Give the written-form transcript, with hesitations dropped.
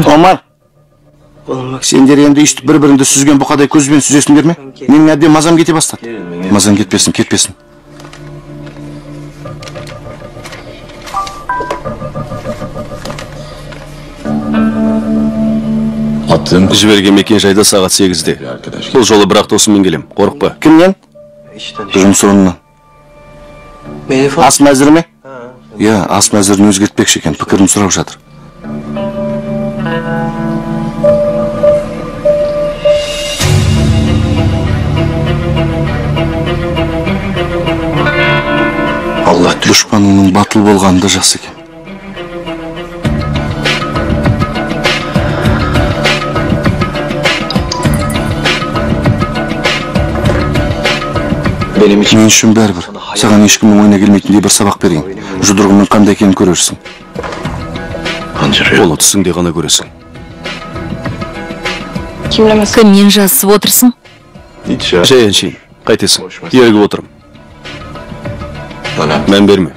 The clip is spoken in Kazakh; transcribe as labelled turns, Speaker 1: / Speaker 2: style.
Speaker 1: Омар, сендер енді өйстіп бір-біріңді сүзген бұқадай көзбен сүзесіңдер ме? Менің әбден мазам кете бастады. Мазам кетпесін, кетпесін.
Speaker 2: Жіберген мекен жайда сағат 8-де. Бұл жолы бірақ досыммен келем, қорықпа.
Speaker 1: Кімнен? Жұмыс орнынан. Ас мәзірі ме? Иә, ас мәзірін өзгертпекші екен, пікірін сұрап жатыр. Дұшпаныңның батыл болғаны да жақсы екен. Мен үшін бәрібір. Саған ешкімнің ойына келмейтіндей бір сабақ берейін. Жұдырығымның қандай екенін көрерсің.
Speaker 2: Оны түсіңде ғана көресің.
Speaker 3: Кіммен жазысып отырсың?
Speaker 2: Жай әншейін. Қайтесің? Ерігіп отырмын. Мән берме.